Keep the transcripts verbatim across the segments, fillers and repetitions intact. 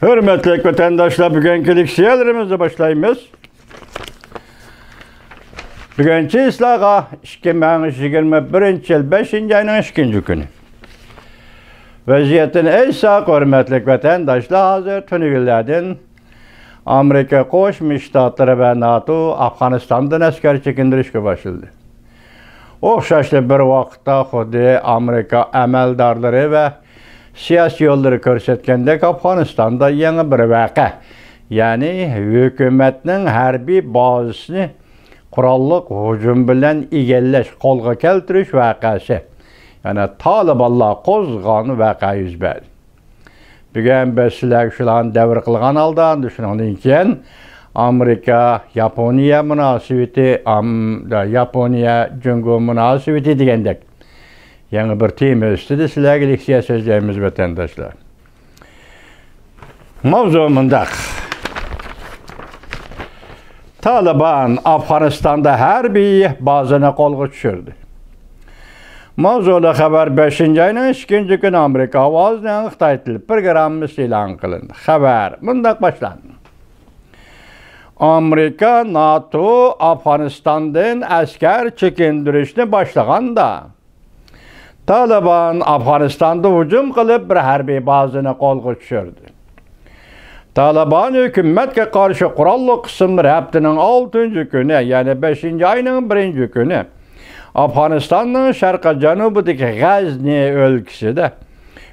ھۆرمەتلىك ۋەتەنداشلار، بۈگۈنكى لېكسىيەلىرىمىزنى باشلايمىز. بۈگۈن چىسلاغا ئىككى مىڭ يىگىرمە بىرىنچى يىل بەشىنچى ئاينىڭ ئىككىنچى كۈنى. ۋەزىيەتتىن ئېيتساق، ھۆرمەتلىك ۋەتەنداشلار، ھازىر تۈنۈگۈنلەردىن ئامېرىكا قوشما شتاتلىرى ۋە ناتو ئافغانىستاندىن ئەسكەر چېكىندۈرۈشكە باشلىدى. ئوخشاشلا بىر ۋاقىتتا خۇددى ئامېرىكا ئەمەلدارلىرى ۋە سىياسىيونلىرى كۆرسەتكەندەك، ئافغانىستاندا يېڭى بىر ۋەقە، يەنى ھۆكۈمەتنىڭ ھەربىي بازىسىنى قوراللىق ھۇجۇم بىلەن ئىگىلەش، قولغا كەلتۈرۈش ۋەقەسى، يەنى تالىبانلار قوزغىغان ۋەقە يۈز بەردى. بۈگۈن بىز سىلەرگە شۇلارنى دەۋر قىلغان ھالدا، ئەمدى شۇنىڭدىن كېيىن ئامېرىكا ياپونىيە مۇناسىۋىتى، ئام-، ياپونىيە جۇڭگو مۇناسىۋىتى دېگەندەك يېڭى بىر تېما ئۈستىدە سىلەرگە لېكسىيە سۆزلەيمىز، ۋەتەنداشلار. ماۋزۇ مۇنداق. تالىبان ئافغانىستاندا ھەربىي بازىنى قولغا چۈشۈردى. ماۋزۇلۇق خەۋەر بەشىنچى ئاينىڭ ئىككىنچى كۈنى ئامېرىكا ئاۋازىنىڭ خىتاي تىلى پروگراممىسى ئېلان قىلىندى. خەۋەر مۇنداق باشلاندى. ئامېرىكا، ناتو ئافغانىستاندىن ئەسكەر چېكىندۈرۈشنى باشلىغاندا، تالىبان ئافغانىستاندا ھۇجۇم قىلىپ، بىر ھەربىي بازىنى قولغا چۈشۈردى. تالىبان ھۆكۈمەتكە قارشى قوراللىق قىسىملىرى ھەپتىنىڭ ئالتىنچى كۈنى، يەنى بەشىنچى ئاينىڭ بىرىنچى كۈنى ئافغانىستاننىڭ شەرقىي جەنۇبىدىكى غەزنى ئۆلكىسىدە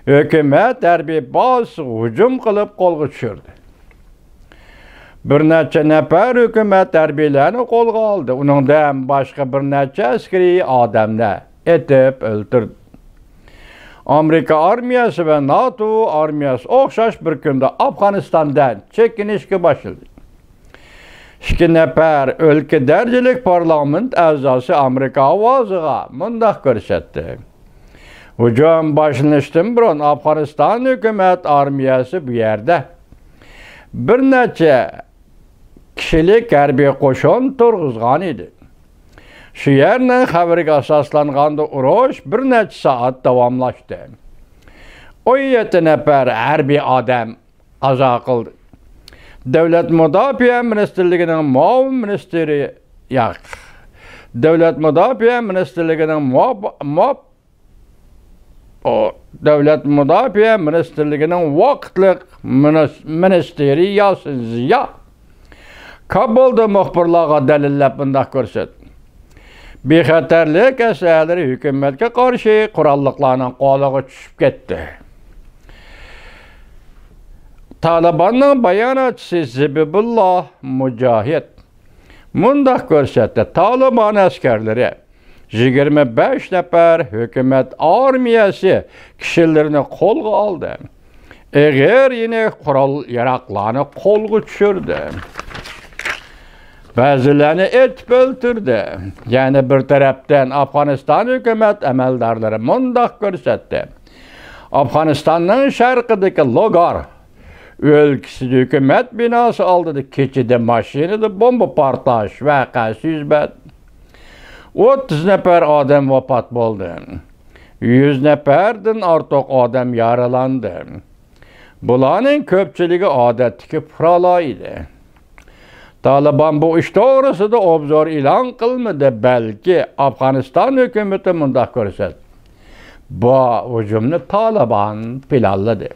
ھۆكۈمەت ھەربىي بازىسىغا ھۇجۇم قىلىپ قولغا چۈشۈردى. بىر نەچچە نەپەر ھۆكۈمەت ھەربىيلەرنى قولغا ئالدى. ئۇنىڭدىن باشقا بىر نەچچە ئەسكىرىي ئادەمنى ئېتىپ ئۆلتۈردى. ئامېرىكا ئارمىيەسى ۋە ناتو ئارمىيەسى ئوخشاش بىر كۈندە ئافغانىستاندىن چېكىنىشكە باشلىدى. ئىككى نەپەر ئۆلكە دەرىجىلىك پارلامېنت ئەزاسى ئامېرىكا ئاۋازىغا مۇنداق كۆرسەتتى. ھۇجۇم باشلىنىشتىن بۇرۇن ئافغانىستان ھۆكۈمەت ئارمىيەسى بۇ يەردە بىر نەچچە كىشىلىك ھەربىي قوشۇن تۇرغۇزغان ئىدى. شۇ يەرنىڭ خەۋىرىگە ئاساسلانغاندا، ئۇرۇش بىر نەچچە سائەت داۋاملاشتى. ئون يەتتە نەپەر ھەربىي ئادەم قازا قىلدى. دۆلەت مۇداپىئە مىنىستىرلىكىنىڭ مۇئاۋىن مىنىستىرى، ياق، دۆلەت مۇداپىئە مىنىستىرلىكىنىڭ مۇئاپ-، مۇئاپ-، ئۇ، دۆلەت مۇداپىئە مىنىستىرلىكىنىڭ ۋاقىتلىق مىنىس-، مىنىستىرى ياسىن زىيا كابۇلدا مۇخبىرلارغا دەلىللەپ مۇنداق كۆرسەتتى: بىخەتەرلىك ئەسلىھەلىرى ھۆكۈمەتكە قارشى قوراللىقلارنىڭ قولىغا چۈشۈپ كەتتى. تالىباننىڭ باياناتچىسى زىبىبۇللا مۇجاھىد مۇنداق كۆرسەتتى: تالىبان ئەسكەرلىرى يىگىرمە بەش نەپەر ھۆكۈمەت ئارمىيەسى كىشىلىرىنى قولغا ئالدى. ئېغىر يېنىك قورال ياراغلارنى قولغا چۈشۈردى. بەزىلەرنى ئېتىپ ئۆلتۈردى. يەنە بىر تەرەپتىن، ئافغانىستان ھۆكۈمەت ئەمەلدارلىرى مۇنداق كۆرسەتتى: ئافغانىستاننىڭ شەرقىدىكى لوگار ئۆلكىسىدە ھۆكۈمەت بىناسى ئالدىدا كېچىدە ماشىنىدا بومبا پارتلاش ۋەقەسى يۈز بەردى. ئوتتۇز نەپەر ئادەم ۋاپات بولدى. يۈز نەپەردىن ئارتۇق ئادەم يارىلاندى. بۇلارنىڭ كۆپچىلىكى ئادەتتىكى پۇقرالار ئىدى. تالىبان بۇ ئىش توغرىسىدا ئوبزور ئېلان قىلمىدى، بەلكى ئافغانىستان ھۆكۈمىتى مۇنداق كۆرسەتتى: بۇ ھۇجۇمنى تالىبان پىلانلىدى.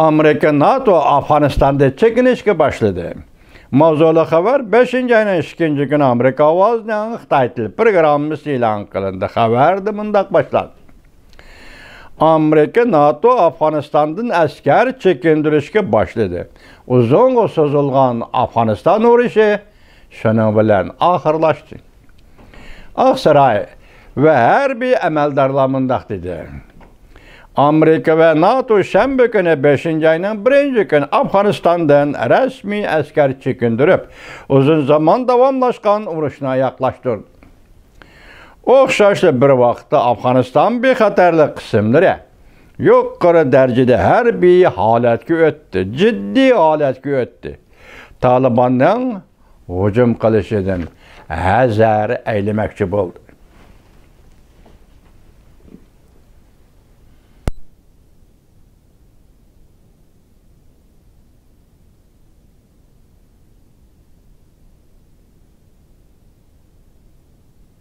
ئامېرىكا، ناتو ئافغانىستاندىن چېكىنىشكە باشلىدى. ماۋزۇلۇق خەۋەر بەشىنچى ئاينىڭ ئىككىنچى كۈنى ئامېرىكا ئاۋازىنىڭ خىتاي تىلى پروگراممىسى ئېلان قىلىندى. خەۋەردە مۇنداق باشلاندى: ئامېرىكا، ناتو ئافغانىستاندىن ئەسكەر چېكىندۈرۈشكە باشلىدى. ئۇزۇنغا سوزۇلغان ئافغانىستان ئۇرۇشى شۇنىڭ بىلەن ئاخىرلاشتى. ئاقساراي ۋە ھەربىي ئەمەلدارلار مۇنداق دېدى: ئامېرىكا ۋە ناتو شەنبە كۈنى بەشىنچى ئاينىڭ بىرىنچى كۈنى ئافغانىستاندىن رەسمىي ئەسكەر چېكىندۈرۈپ، ئۇزۇن زامان داۋاملاشقان ئۇرۇشنى ئاياغلاشتۇردى. ئوخشاشلا بىر ۋاقىتتا ئافغانىستان بىخەتەرلىك قىسىملىرى يۇقىرى دەرىجىدە ھەربىي ھالەتكە ئۆتتى، جىددىي ھالەتكە ئۆتتى. تالىباننىڭ ھۇجۇم قىلىشىدىن ھەزەر ئەيلىمەكچى بولدى.